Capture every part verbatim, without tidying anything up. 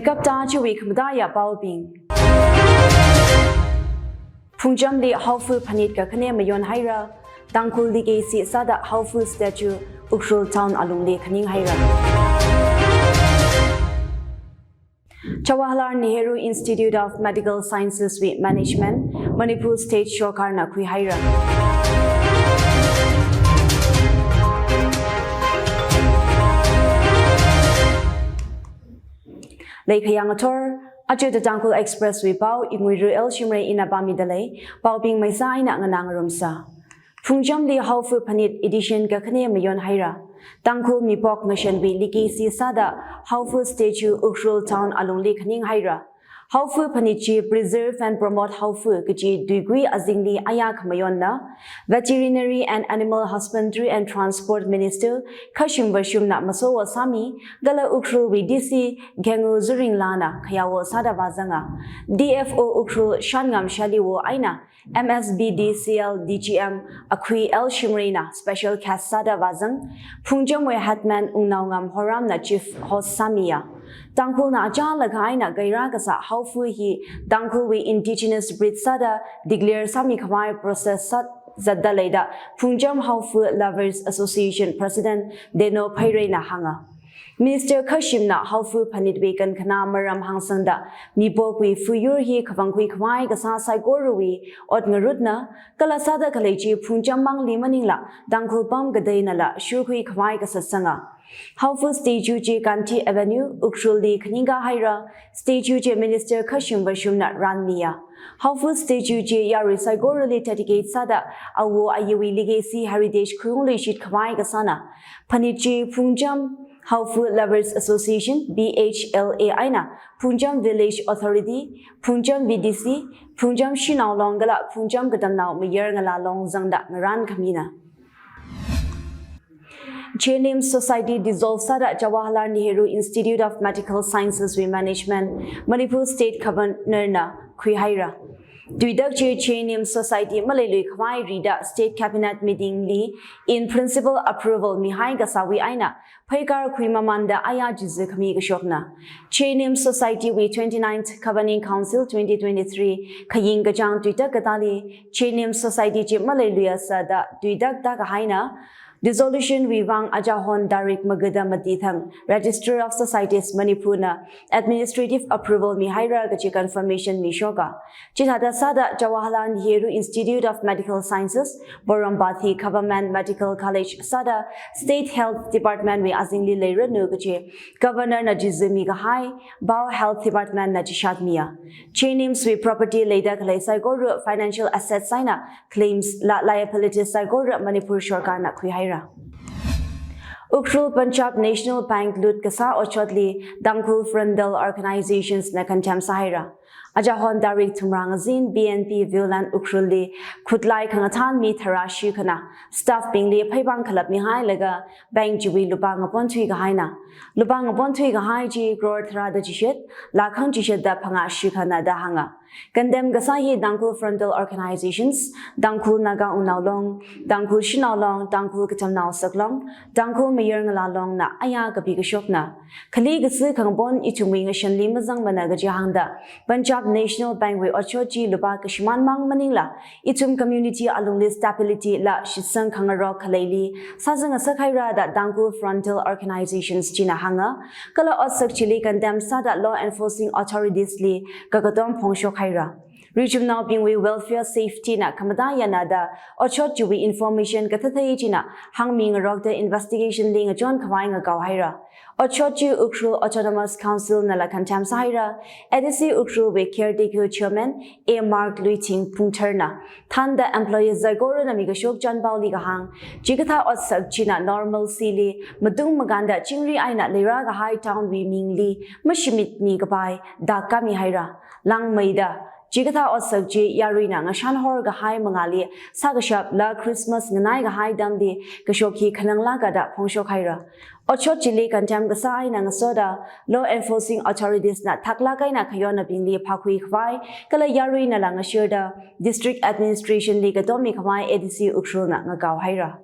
Kapta chiwui khamataiya paobing. Phungchamli haofa phanit kakhane mayon haira, Tangkhul legacy sāda haofa statue Ukhrul town alungli khaning haira. Jawaharlal Nehru Institute of Medical Sciences wui management Manipur State Sorkarna khui haira. Leikhayang athor, aja The Tangkhul Express wui pao, Inguiru L Shimray ina pāmida lei, paobing maisa ina nganā ngarumsa. Phungchamli haofa phanit edition kakhane mayon haira. Tangkhul mipok ngashanwui legacy sāda haofa statue Ukhrul town alungli khaning haira. Haofa phanit chi preserve and promote haofa kaji tuikui azingli ayā khamayonna, Veterinary and Animal Husbandry and Transport Minister Khashim Vashumna masowo sāmi, kala Ukhrulwui D C Ghengu Zuringlana khayawo sāda vāzanga. D F O Ukhrul Shanngam Shaliwo eina M S B D C L D G M Akhui L Shimrayna special guest sāda vāzang, Phungchamwui headman Wungnaongam Horamna chief host sāmiya. Tangkhulna achālakha eina gaira kasā haofa hi Tangkhulwui indigenous breed sāda declare sāmi khavai process sā zatda leida Phungcham Haofa Lovers Association President Deno Phairayna hānga. Minister Khashimna haofa phanitwui kankhana maram hāngsangda mipokwui fuyur hi khavangkhui khavai kasā saikorawui ot ngarutna, kala sāda khalei chi Phungcham mangli maningla Tangkhul pam kateonala shurkhui khavai kasatsanga. Haofa statue chi Gandhi Avenue, Ukhrulli khaningkā haira, statue chi Minister Khashim Vashumna ranmiya. Haofa statue chi yarui saikorali dedicate sāda awo ayiwui legacy heritage khuiungluishit khavai kasāna. Phanit chi Phungcham Haofa Lovers Association, P H L A eina Phungcham Village Authority, Phungcham V D C, Phungcham Shanao Long kala Phungcham Katamnao Mayar Ngala Long zangda ngaran khamina. J N M Society dissolve sāda Jawaharlal Nehru Institute of Medical Sciences wui management Manipur State Governor na khui haira. Tuitak chi J N M Society maleilui khavai rida State Cabinet meeting li in principle approval mihai kasāwui eina pheikar khuimamanda ayā chizi khami kashokna. J N M Society wui twenty-ninth Governing Council twenty twenty-three khaying kachāng tuitak katāli J N M Society chi maleiluiya sāda tuitak tākahaina. Dissolution wui vang achahon tarik magada mati thang Registrar of Societies Manipur na administrative approval mihaira kaji confirmation mishoka. Chithāda sāda Jawaharlal Nehru Institute of Medical Sciences, Porompat hi Government Medical College sāda State Health Department wui azingli leiranu kaji Governor na chizi mikahai pao Health Department na chishat miya. J N M Sui property leida khalei saikora financial assets eina claims la liabilities saikora Manipur Sorkarna khui haira. Ukhrul Punjab National Bank lut kasā otshotli Tangkhul frontal organizations na kanthem sāhaira. Achahon tarik thumrang azin P N B Viewland Ukhrulli khutlai khangathan mi tharā shikhana staff bingli pheipāng khalap mihailaga bank chiwui lupā ngapon thuikahaina. Lupā ngapon thuikahai chi crore tharāda chishat, lakhang chishatda phangā shikhana da hānga. Kanthem kasā hi Tangkhul frontal organizations, Tangkhul Naga Wungnaolong, Tangkhul Shanaolong, Tangkhul Katamnao Saklong, Tangkhul Mayar Ngalalong na ayā kapi kashokna. Khali kasi khangapon ithumwui ngashanli mazangmana kaji hāngda Punjab National Bank wui otshot chi lupā kashimān mang maningla ithum community alungli stability la shitsang khangarok khaleili sāzang ngasakhaira da Tangkhul frontal organizations china hānga. Kala otsak chili kanthem sāda law enforcing authorities li kakatom phongshok haira. Richumnaobingwui welfare safety na khamataiya nada otshot chiwui information kathathei china hāngmi ngarokda investigation li ngachon khavai ngakao haira. Otshot chi Ukhrul Autonomous Council nala kanthem sāhaira. A D C Ukhrul wui caretaker chairman A Mark Luithing Phungthar na thānda employees saikorana mikashok chanpaoli kahāng, chikathā otsak china normalcy li matung makānda chingri eina leira kahai town wui mingli mashimit mikapai dak kami haira. Langmeida chikathā otsak chi yaruina ngashan hor kahai mangāli sākashap la Christmas nganai kahai tamli kashok hi khananglāka da phongshok haira. Otshot chili kanthem kasā eina ngasoda law enforcing authorities na thaklāk eina khayonnabingli phākhui khavai kala yaruinala ngashirda district administration li katommi khavai A D C Ukhrul na ngakao haira.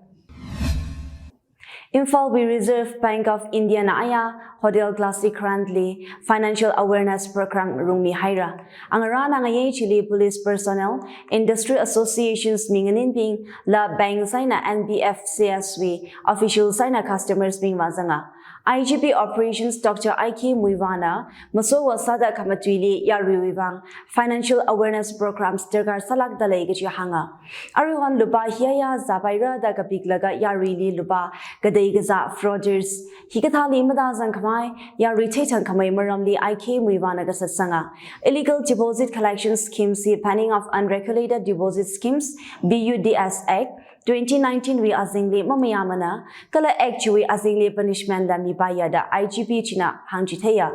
Imphalwui Reserve Bank of India na aya Hotel Classic Grant li Financial Awareness Program rungmihaira. Angarān angayei chili police personnel, industry associations mi nganinbing, la banks eina N B F Cs wui officials eina customers bing vāzanga. I G P Operations Doctor I K Muivah na masowa sāda khamatuili yaruiwui vang financial awareness programs darkar sālākda lei kaji hānga. Aruihon lupā hiya zāpaira da kapiklaga yaruili lupā katei kazā frauders hikathāli matāzangkhavai yarui theithangkhamei maramli I K Muivah na kasatsanga. Illegal deposit collection schemes hi banning of unregulated deposit schemes, B U D S Act, twenty nineteen wui azingli mamayāmana, kala Act chiwui azingli punishment la mipaiya da I G P china hāngchitheiya.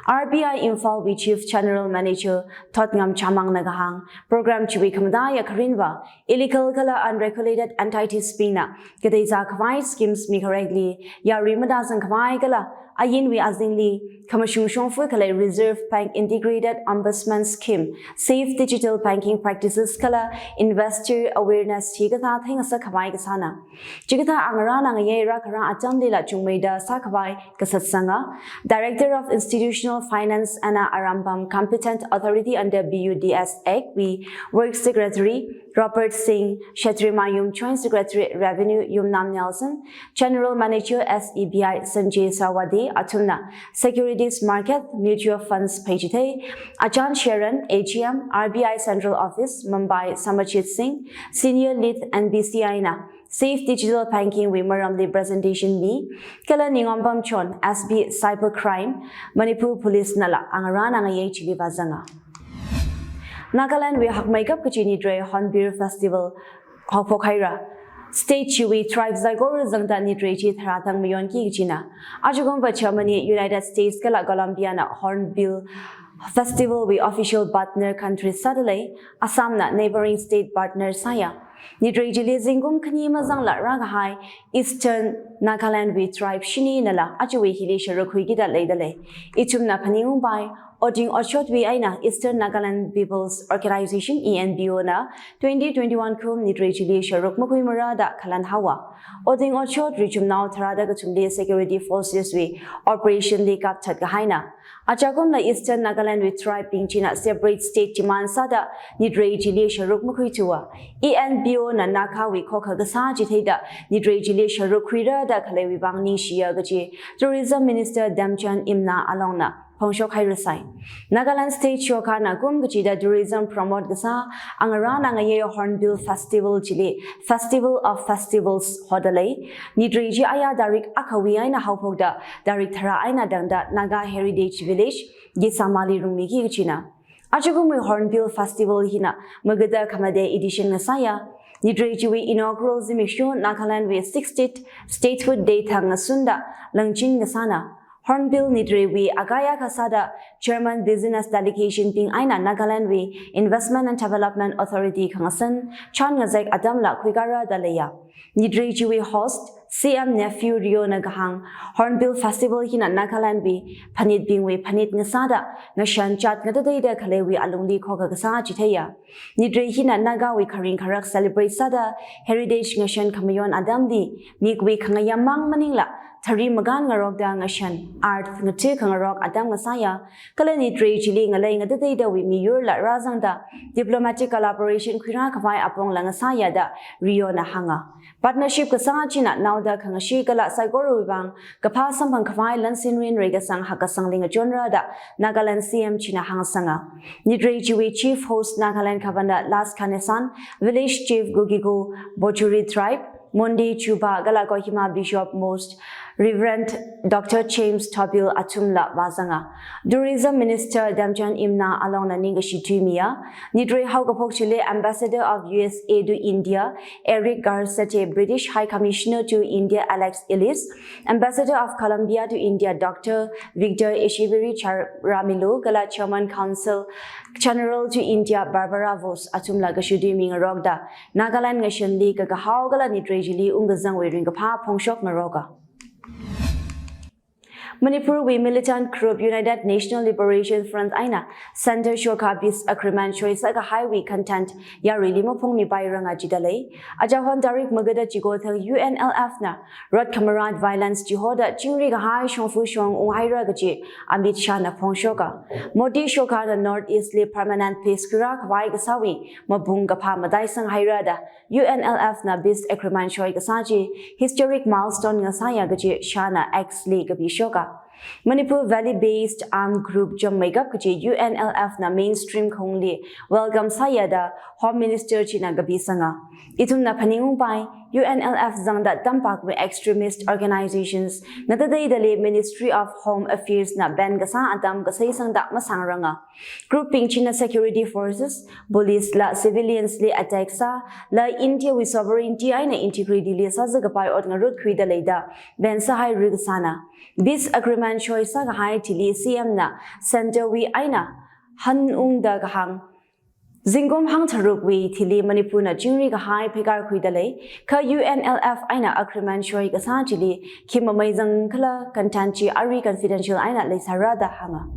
R B I Imphalwui Chief General Manager Thotngam Chamang na kahāng, program chiwui khamataiya kharinva, illegal kala unregulated entities bingna katei zākhavai schemes mikharekli yarui matāzangkhavai kala ayinwui azingli khamashung shongfa khalei Reserve Bank Integrated Ombudsman Scheme, Safe Digital Banking Practices kala Investor Awareness hikathā theingasakhavai kasāna. Chikathā angarān angayei rākharā atamlila chungmeida sākhavai kasatsanga. Director of Institutional Finance Anna Arambam, Competent Authority under B U D S Act wui Work Secretary Robert Singh, Shetri Mayum, Joint Secretary Revenue Yumnam Nelson, General Manager S E B I Sanjay Sarwade athumna Securities Market, Mutual Funds pheichithei, Achan Sharon, A G M, R B I Central Office, Mumbai, Samarjit Singh, Senior Lead N B C I na Safe Digital Banking wui maramli presentation mi, kala Ningompam Chon, S B Cybercrime, Manipur Police nala angarān angayei chili vāzanga. Nagaland wui hakmeikap kachi Nitrei Hornbill Festival haophokhaira. State chiwui tribe saikora zangda Nitrei chi tharā thang mayonki kachina. Ajakumva Germany, United States kala Colombia na Hornbill Festival wui official partner country sādalei, Assam na neighboring state partner sāya. Nitrei chili zingkum khani mazangla rākahai Eastern Nagaland wui tribe shini nala achiwui hili sharuk khuikida leidalei. Ithumna phaningungpai, Oding Otshot wui eina Eastern Nagaland People's Organization, E N P O na twenty twenty-one kum Nitrei chili sharuk makhuimara da khalan haowa. Oding Otshot richumnao tharāda kathumli security forces wui operation li kapthat kahaina. Ajakumla Eastern Nagaland wui tribe bing china separate state demand sāda Nitrei chili sharuk makhuithuwa. E N P O na Naga wui khokha kasā chitheida Nitrei chili sharuk khuira da khaleiwui vang ningshiya kachi Tourism Minister Damchan Imna Along na phongshok hairasai. Nagaland State Sorkar na kum kachida tourism promote kasā angarān angayei Hornbill Festival chili Festival of Festivals hodalei. Nitrei chi aya tarik akhawui eina haophokda tarik tharā eina tangda Naga Heritage Village, Gisamali rungmiki kachina. Ajakumwui Hornbill Festival hina magada khamatei edition ngasāya. Nitrei chiwui inaugural zimiksho Nagaland wui sixtieth Statehood Day thang ngasunda langchin ngasāna. Hornbill Nitrei wui akaya kasāda German business delegation bing eina Nagaland wui Investment and Development Authority khangasan chān ngazek atamla khuikara da leiya. Nitrei chiwui host C M Neiphiu Rio na kahāng, Hornbill Festival hina Nagaland wui phanitbingwui phanit ngasāda ngashan jat ngatateida khaleiwui alungli khokha kasā chitheiya. Nitrei hina Naga wui kharing kharak celebrate sāda heritage ngashan khamayon atamli mikwui khangayam mang maningla thari makan ngarokda ngashan art ngati khangarok atam ngasāya. Kala Nitrei chili ngalei ngatateidawui miyurla rāzangda diplomatic collaboration khuira khavai apongla ngasāya da Rio na hānga. Partnership kasā china naoda khangashi kala saikorawui vang kaphā samphang khavai lansin rin reikasang hakkasangli ngachonra da Nagaland C M china hāngsanga. Nitrei chiwui Chief Host Nagaland Governor Last Khanesan, Village Chief Gugigu Bojuri Tribe, Mondi Chuba kala Kohima Bishop Most Reverend Doctor James Topil athumla vāzanga. Tourism Minister Damchan Imna Along na ningkashi tuimiya. Nitrei haokaphok chili Ambassador of U S A to India Eric Garcetti, British High Commissioner to India Alex Ellis, Ambassador of Colombia to India Doctor Victor Echeverry Jaramillo kala German Consul General to India Barbara Voss athumla kashi tuimi ngarokda Nagaland ngashanli kakahao kala Nitrei chili ungkazangwui ringkaphā phongshok ngaroka. Manipurwui militant group United National Liberation Front eina Centre shokha peace agreement soi sākahaiwui content yaruili maphongmipairanga jidalei. Achahon tarik magada chiko thang U N L F na rot khamarat violence chihoda chingri kahai shongfa shong unghaira kaji Amit Shah na phongshoka. Modi shokhana North East li permanent peace khuira khavai kasāwui mapung kaphā mataisang haira da U N L F na peace agreement soi kasā chi historic milestone ngasāya kaji Shah na X li kapi shoka. Manipur Valley based armed group chommeikap kaji U N L F na mainstream khaungli welcome sāya da Home Minister china kapi sanga. Ithumna phaningungpai, U N L F zangda tampakmi extremist organizations na tateidali Ministry of Home Affairs na ban kasā atam kasei sangda masangranga. Group bing china security forces, police la civilians li attack sā, la India wui sovereignty eina integrity li sāzakapai ot ngarut khuida leida ban sāhaira kasāna. Peace agreement soi sākahai thili C M na Centre wui eina hanungda kahāng, zingkum hangtharukwui thili Manipur na chingri kahai pheikar khuida lei, kha U N L F eina agreement soi kasā chili khi mamei zangkhala content chi arui confidential eina leisāra da hānga.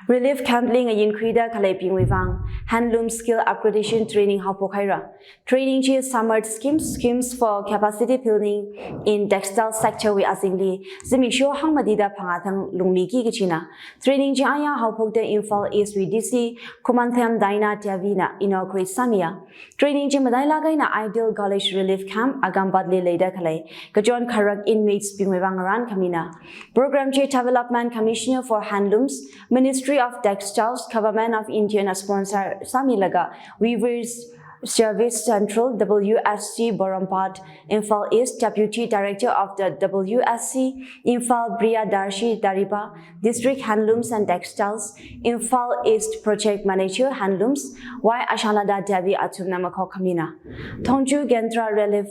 Relief camp li ngayin khuida khaleibingwui vang handloom skill upgradation training haophok haira. Training chi SAMURT schemes, Schemes for Capacity Building in Textile Sector wui azingli zimiksho hangmatida phangā thang lungmiki kachina. Training chi aya haophokda Imphal East wui D C Khumanthem Daina Devi na inaugurate sāmiya. Training chi matailāk eina Ideal College Relief Camp Agampat li leida khalei kachon kharak inmates bingwui vang ngarānkhamina. Program chi Development Commissioner for Handlooms, Ministry of Textiles, Government of India na sponsor sāmilaga Weavers Service Central, W S C Porompat, Imphal East, Deputy Director of the W S C, Imphal Priyadarshi Dariba, District Handlooms and Textiles, Imphal East Project Manager Handlooms, Y Ashalada Devi athumna makhokkhamina. Thongju Kendra Relief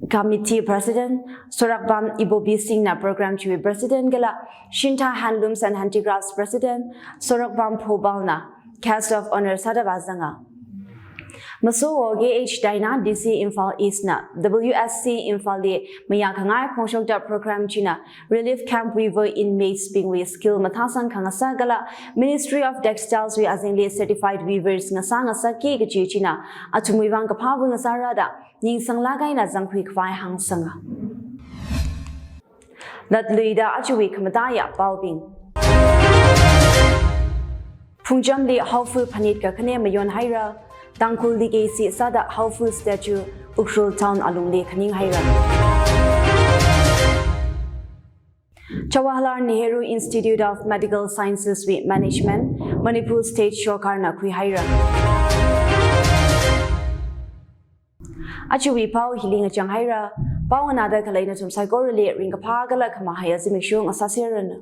Committee President Sorakbam Ibobi Singh na program chiwui President kala Shinta Handlooms and Handicrafts President Sorakbam Phobal na Guest of Honour sāda vāzanga. Masowo K H Daina, D C Imphal East na W S C Imphal li mayākhangai phongshokda program china relief camp weaver inmates bingwui skill mathāsang khangasak kala Ministry of Textiles wui azingli certified weavers ngasā ngasakki kaji china athumwui vang kaphāva ngasāra da ningsanglāk eina zangkhui khavai hāngsanga. Latluida ajawui khamataiya paobing. Phungchamli haofa phanit kakhane mayon haira, Tangkhul li kei si sāda haofa statue Ukhrul Town alungli khaning haira. Jawaharlal Nehru Institute of Medical Sciences wui management Manipur State Sorkar na khui haira. Ajawui pao hili ngachang haira, pao nganāda khalei nathum saikorali ringkaphā kala khamahaiya zimiksho ngasāseranu.